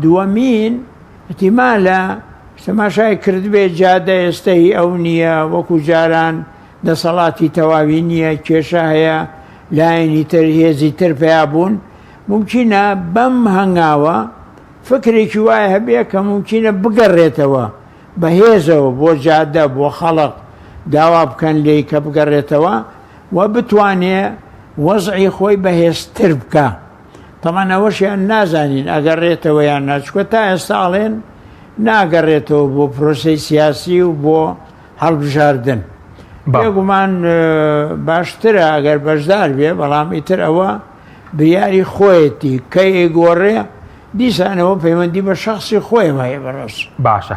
دووەمین احتیمالە تەماشای کردبێ جادە ئێستا هی ئەو نییە وەکو جاران دەسەڵاتی تەواوی نییە کێشە هەیە لایەنی تر هێزی تر پیا بوون ممکنە بەم هەنگاوە فکرێکی وایە هەبێ کە ممکنە بگەڕێتەوە بە هێزەوە بۆ جادە بۆ خەڵک داوا بکەن لێی کە بگەڕێتەوە و بتوانێ وەزعی خۆی بەهێزتر بکا. تەبعەن ئەوەشیان نازانین ئەگەڕێتەوە یان نا، چونکە تا ئێستا ئەڵێن ناگەڕێتەوە بۆ پرۆسەی سیاسی و بۆ هەڵبژاردن. بێگومان باشترە ئەگەر بەشدار بێ، بەڵام ئیتر ئەوە بریاری خۆیەتی کەی ئەیگۆڕێ دیسانەوە پەیوەندی بە شەخسی خۆیەوە هەیە بەڕێز. باشە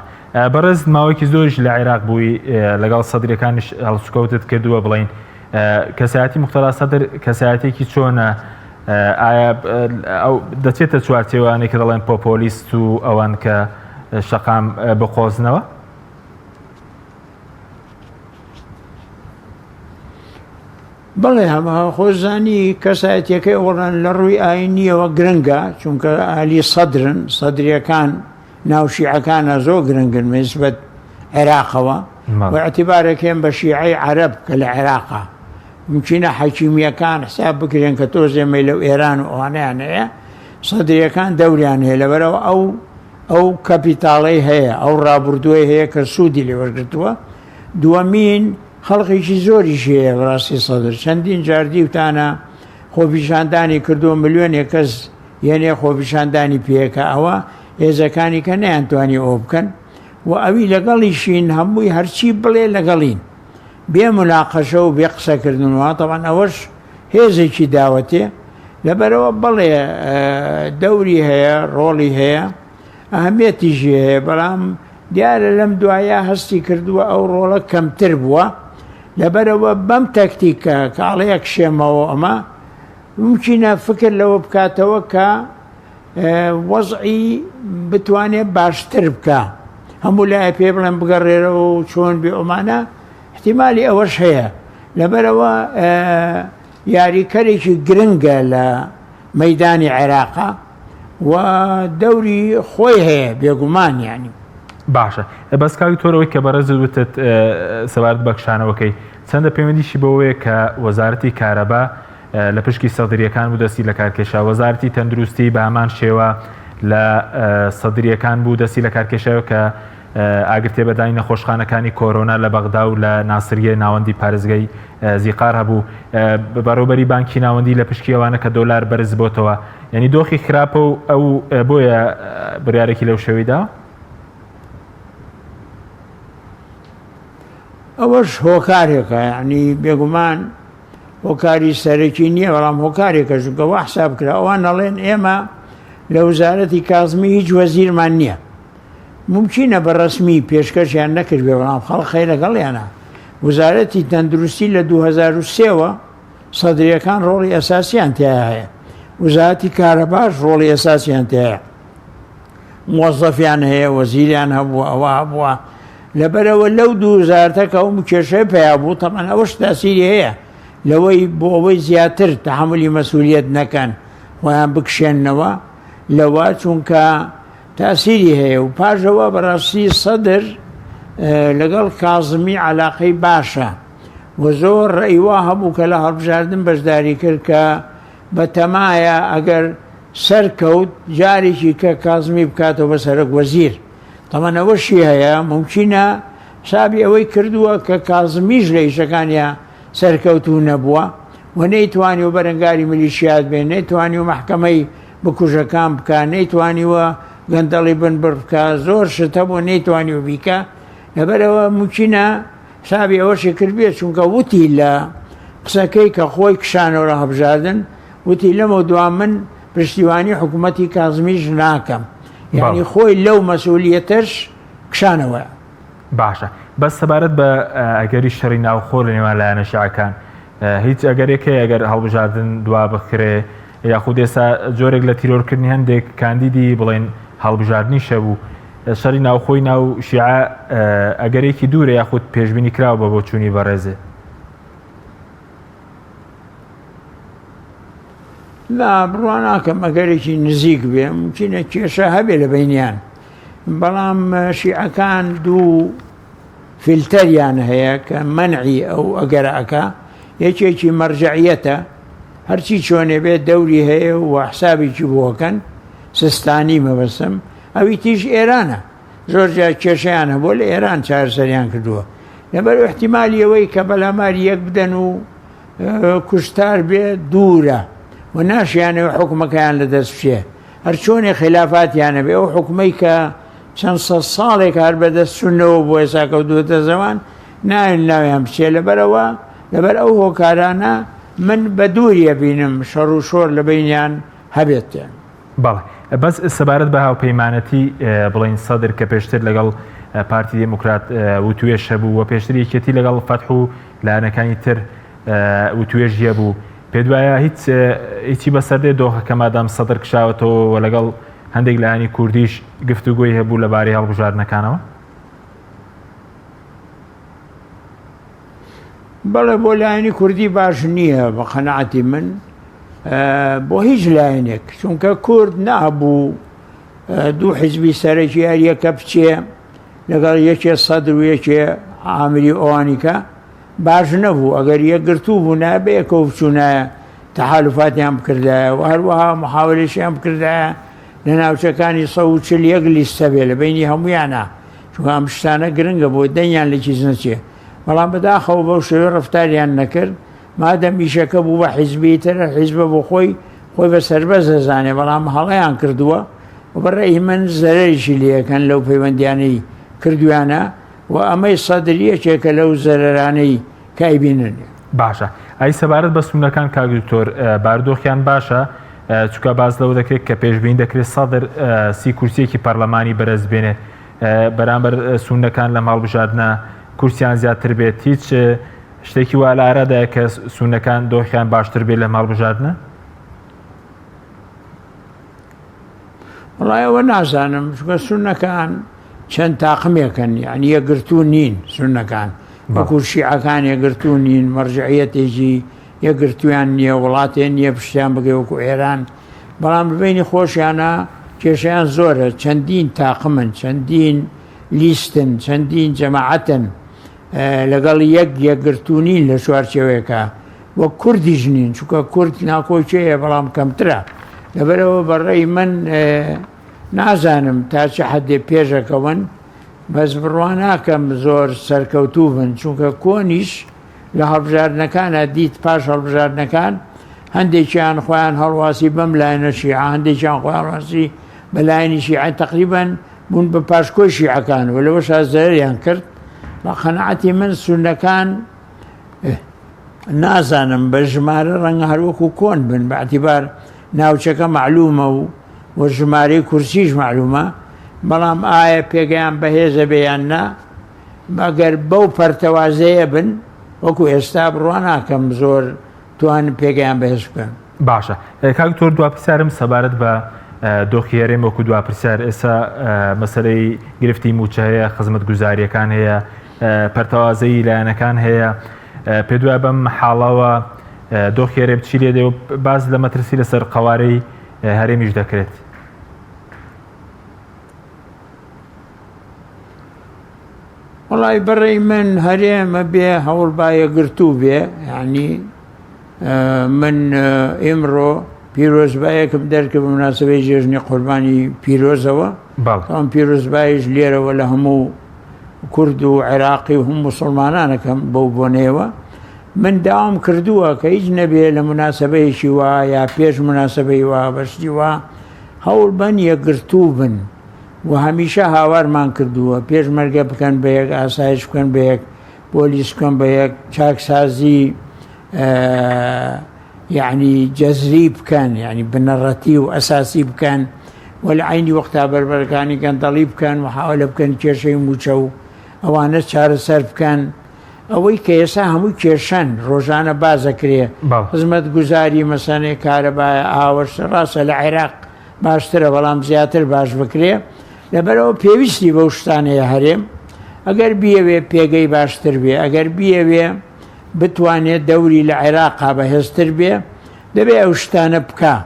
بەڕێز ماوەیەکی زۆریش لە عێراق بووی لەگەڵ سەدرەکانیش هەڵسوکەوتت کردووە بڵین کەسایەتی مختەرا سەدر کەسایەتێکی چۆنە ئایا ئەو دەچێتە چوارچێوانێک کە دەڵێن پۆپۆلیست و ئەوان کە شەقام بقۆزنەوە؟ بەڵێ هەمە خۆزانی کەسایەتیەکەی ئەوڵان لە ڕووی ئاینیەوە گرنگە چونکە ئالی سەدرن سەدریەکان ناو شیعەکانە زۆر گرنگن نسبەت عێراقەوە و اعتبارەکەن بە شیعەی عەرەب کە لە عێراقا ممکنە حەکیمیەکان حساب بکرێن کە تۆزێ مەیلە و ئێران و ئەوانەیان هەیە سەدریەکان دەوریان هەیە لەبەرەوە ئەو ئەو کەپیتاڵەی هەیە ئەو ڕابردووی هەیە کە سوودی لێوەرگرتووە دووەمین خەڵقێکی زۆریش هەیە بەڕاستی سەدر چەندین جار دیوتانە خۆپیشاندانی کردووە ملیۆنێک کەس یەنێ خۆپیشاندانی پێکە ئەوە هێزەکانی کە نەیانتوانی ئەوە بکەن و ئەوی لەگەڵیشین هەمووی هەرچی بڵێ لەگەڵین بێ مناقەشە و بێ قسەکردنەوە تەبعەن ئەوەش هێزێکی داوەتێ لەبەرەوە بەڵێ دەوری هەیە ڕۆڵی هەیە ئەهمیەتیشی هەیە بەڵام دیارە لەم دوایە هەستی کردووە ئەو ڕۆڵە کەمتر بووە لەبەرەوە بەم تەکتیکە کە ئەڵێ ئەکشێمەوە ئەمە ممکنە فکر لەوە بکاتەوە کە وەزعی بتوانێت باشتر بکە هەموو لای پێ بڵێن بگەڕێرەوە و چۆن بێ ئەمانە احتیمالی ئەوەش هەیە لەبەرەوە یاریکەرێکی گرنگە لە مەیدانی عێراقا و دەوری خۆی هەیە بێگومان یانی. باشە بەس کاک دکتۆر ئەوەی کە بەڕێزت وتت سەبارەت بە کشانەوەکەی چەندە پەیوەندیشی بەوەیە کە وەزارەتی کارەبا لە پشکی سەدریەکان بوو دەستی لە کارکێشا وەزارەتی تەندروستی بە هەمان شێوە لە سەدریەکان بوو دەستی لە کارکێشەوە کە ئاگر تێبەردانی نەخۆشخانەکانی کۆرۆنا لە بەغدا و لە ناسریە ناوەندی پارێزگای زیقار هەبوو بەڕێوبەری بانکی ناوەندی لە پشکی ئەوانە کە دۆلار بەرز بۆتەوە یعنی دۆخی خراپە و ئەو بۆیە بڕیارێکی لەو شێوەیدا ئەوەش هۆکارێکە یعنی بێگومان هۆکاری سەرەکی نییە بەڵام هۆکارێکە چونکە وا حساب کرا ئەوان ئەڵێن ئێمە لە وزارەتی کازمی هیچ وەزیرمان نییە مومکینە بە ڕەسمی پێشکەشیان نەکردبێ بەڵام خەڵک خەی لەگەڵیانە. وزارەتی تەندروستی لە 2003 وە سەدریەکان ڕۆڵی ئەساسیان تیایا هەیە. وزارەتی کارەباش ڕۆڵی ئەساسیان تیایە. موەزەفیان هەیە، وەزیریان هەبووە، ئەوە هەبووە. لەبەرئەوە لەو دوو وزارەتە کە ئەو کێشەیە پەیا بوو، تەبعەن ئەوەش تاسیری هەیە لەوەی بۆ ئەوەی زیاتر تەحەمولی مەسئولیەت نەکەن خۆیان بکشێننەوە لەوە چونکە تاسیری هەیە و پاش ئەوە بەڕاستی سەدر لەگەڵ کازمی علاقەی باشە و زۆر ڕێی وا هەبوو کە لە هەڵبژاردن بەشداری کرد کە بەتەمایە ئەگەر سەرکەوت جارێکی کە کازمی بکاتەوە بە سەرەک وەزیر. تەمەن ئەوەشی هەیە مومکینە حسابی ئەوەی کردووە کە کازمیش لە ئیشەکانیا سەرکەوتوو نەبووە و نەیتوانیوە بەرەنگاری میلیشیات بێ، نەیتوانیوە مەحکەمەی بکوژەکان بکا، نەیتوانیوە گەندەڵی بنبڕ بکا، زۆر شت هەبوو نەیتوانیوە بیکا، لەبەرئەوە مومکینە حسابی ئەوەشی کردبێ، چونکە وتی لە قسەکەی کە خۆی کشانەوە لە هەڵبژاردن، وتی لەمەودوا من پشتیوانی حکوومەتی کازمیش ناکەم، یانی خۆی لەو مەسئولیەتەش کشانەوە. باشە بەس سەبارەت بە ئەگەری شەڕی ناوخۆ لە نێوان لایەنە شیعەکان هیچ ئەگەرێک هەیە ئەگەر هەڵبژاردن دوا بخرێ یاخود ئێستا جۆرێک لە تیرۆرکردنی هەندێک کاندیدی بڵێن هەڵبژاردنی شەبوو شەڕی ناوخۆی ناو شیعە ئەگەرێکی دوورە یاخود پێشبینی کراوە بە بۆچوونی بەڕێزێ؟ نا بڕوا ناکەم ئەگەرێکی نزیک بێ ممکنە کێشە هەبێ لە بینیان بەڵام شیعەکان دوو فیلتەریان هەیە کە مەنعی ئەو ئەگەرە ئەکا یەکێکی مەرجەعیەتە هەرچی چۆنێ بێت دەوری هەیە و حسابێکی بۆکەن سستانی مەبەستم ئەوی تیش ئێرانە زۆر جار کێشەیان هەبووە لە ئێران چارەسەریان کردووە لەبەر احتیمالی ئەوەی کە بەلاماری یەک بدەن و کوشتار بێ دوورە و ناشیانەوە حکومەکەیان لە دەست بچێ هەرچۆنێ خیلافاتیان هەبێ ئەو حکومەی کە چەند سەد ساڵێک هەر بەدەست سوننەوە بۆ ئێستا کەوتووەتە زەوان ناوێن ناویان بچێ لەبەرەوە لەبەر ئەو هۆکارانە من بە دووری ئەبینم شەڕ و شۆر لە بەینیان هەبێت. بەڵێ بەس سەبارەت بە هاوپەیمانەتی بڵێین سەدر کە پێشتر لەگەڵ پارتی دێموکرات وتوێژ هەبوو و پێشتر یەکێتی لەگەڵ فەتح و لایەنەکانی تر وتوێژی هەبوو پێت وایە هیچ هیچی بەسەر دێ دۆخەکە مادام سەدر کشاوەتەوە و لەگەڵ هەندێک لایەنی کوردیش گفتوگۆی هەبوو لەبارەی هەڵبژاردنەکانەوە؟ بەڵێ بۆ لایەنی کوردی باش نییە بە قەنەعەتی من بۆ هیچ لایەنێک چونکە کورد نابوو دوو حیزبی سەرەکی هەریەکە بچێ لەگەڵ یەکێ سەدر و یەکێ عامری ئەوانیکە باش نەبوو ئەگەر یەکگرتوو بوونایە بەیەکەوە بچوونایە تەحالوفاتیان بکردایە و هەروەها محاولەشیان بکردایە لە ناوچەکانی 141 لیست هەبێ لە بینی هەمویانە چونکە ئەم شتانە گرنگە بۆ دەنگیان لە کیس نەچێ بەڵام بەداخەوە بەو شێوەیە ڕەفتاریان نەکرد مادەم ئیشەکە بوو بە حیزبی تر حیزبە بۆ خۆی خۆی بە سەربەست دەزانێ بەڵام هەڵەیان کردووە و بە ڕێی من زەرەریشی لێکەن لەو پەیوەندیانەی کردویانە و ئەمەی سەدر یەکێکە لەو زەرەرانەی کە ئەیبینن. باشە ئەی سەبارەت بە سوننەکان کاک دکتۆر بارودۆخیان باشە؟ چونکە باس لەوە دەکرێت کە پێشبینی دەکرێت سەدر سی کورسیەکی پەرلەمانی بەرز بێنێت بەرامبەر سوننەکان لەم هەڵبژاردنە کورسیان زیاتر بێت هیچ شتێکی وا لە ئارادایە کە سوننەکان دۆخیان باشتر بێت لەم هەڵبژاردنە؟ وەڵای ئەوە نازانم چونکە سوننەکان چەند تاقمێکن یعنی یەکگرتوو نین سوننەکان وەکو شیعەکان یەکگرتوو نین مەرجعیەتێکی یەکگرتویان نییە وڵاتێ نییە پشتیان بگەی وەکو ئێران بەڵام ببینی خۆشیانە کێشیان زۆرە چەندین تاقمن چەندین لیستن چەندین جەماعەتن لەگەڵ یەک یەکگرتوو نین لە چوارچێوەیەکە وەک کوردیش نین چونکە کورد ناکۆکیەیە بەڵام کەمترە لەبەرەوە بەڕێی من نازانم تا چ حدێ پێشەکەون بەس بڕوا ناکەم زۆر سەرکەوتوو بن چونکە کۆنیش لە هەڵبژاردنەکانە دیت پاش هەڵبژاردنەکان هەندێکیان خۆیان هەڵواسی بەم لایەنە شیعە هەندێکیان خۆیان ڕاستی بە لایەنی شیعە تقریبان بوون بە پاشکۆی شیعەکان و لەوەشا زەرەریان کرد بە قەناعەتی من سوننەکان نازانم بە ژمارە ڕەنگە هەروەکو کۆن بن بە اعتبار ناوچەکە معلومە و و ژمارەی کورسیش معلومە بەڵام ئایا پێگەیان بەهێزە بێ یان نا ئەگەر بەو پەرتەوازەیە بن وەکو ئێستا بڕوا ناکەم زۆر توان پێگەیان بەهێز بکەن. باشە کاک دکتۆر دوا پرسیارم سەبارەت بە دۆخی هەرێم وەکو دوا پرسیار ئێستا مەسەلەی گرفتی موچە هەیە خزمەتگوزاریەکان هەیە پەرتەوازەی لایەنەکان هەیە پێ دوای بەم حاڵەوە دۆخی هەرێم چی لێ دێ و باس لە مەترسی لەسەر قەوارەی هەرێمیش دەکرێت. وەڵای بەڕێی من هەرێمە بێ هەوڵ با یەکگرتوو بێ یعنی. من ئیمڕۆ پیرۆزبایەکم دەرکرد بە مناسبەی جێژنی قوربانی پیرۆزەوە ئەم پیرۆزبایش لێرەوە لە هەموو کورد و عێراقی و هەم مسلمانانەکەم بەو بۆنەیەوە من داوام کردووە کە هیچ نەبێ لە مناسبەیەکی وا یا پێش مناسبەی وا بەشتی وا هەوڵ بن یەکگرتوو بن و هەمیشە هاوارمان کردووە پێشمەرگە بکەن بە یەک ئاسایش بکەن بە یەک پۆلیس بکەن بە یەک چاکسازی یعنی جەزری بکەن یعنی بنەڕەتی و ئەساسی بکەن و لە عینی وەختا بەربەرەکانی گەندەڵی بکەن و حاولە بکەن کێشەی موچە و ئەوانە چارەسەر بکەن ئەوەی کە ئێستا هەموو کێشەن ڕۆژانە بازەکرێ خزمەت گوزاری مەسەنێ کارەبایە ئاوەش ڕاستە لە عێراق باشترە بەڵام زیاتر باش بکرێ لەبەرەوە پێویستی بەو شتانەیە هەرێم ئەگەر بیەوێ پێگەی باشتر بێ ئەگەر بیەوێ بتوانێت دەوری لە عێراقا بەهێزتر بێ دەبێ ئەو شتانە بکا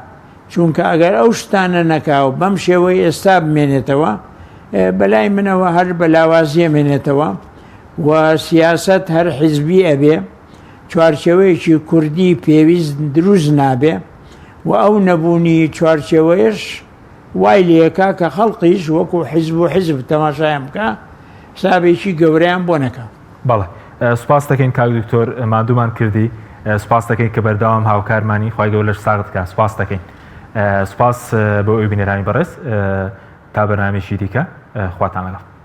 چونکە ئەگەر ئەو شتانە نەکا و بەم شێوەی ئێستا بمێنێتەوە بەلای منەوە هەر بە لاوازیە مێنێتەوە و سیاست هەر حیزبی ئەبێ چوارچێوەیەکی کوردی پێویست دروست نابێ و ئەو نەبوونی چوارچێوەیەش وای لێکا کە خەڵقیش وەکو حیزب و حیزب تەماشایان بکا حسابێکی گەورەیان بۆ نەکا. بەڵێ سوپاست دەکەین کاک دکتۆر ماندوومان کردی سوپاست دەکەین کە بەردەوام هاوکارمانی خوای گەورە لەش ساغت کا سوپاست دەکەین سوپاس بۆ ئەوی بینەرانی بەڕێز تا بەرنامەیەکی دیکە خواتان لەگەڵ.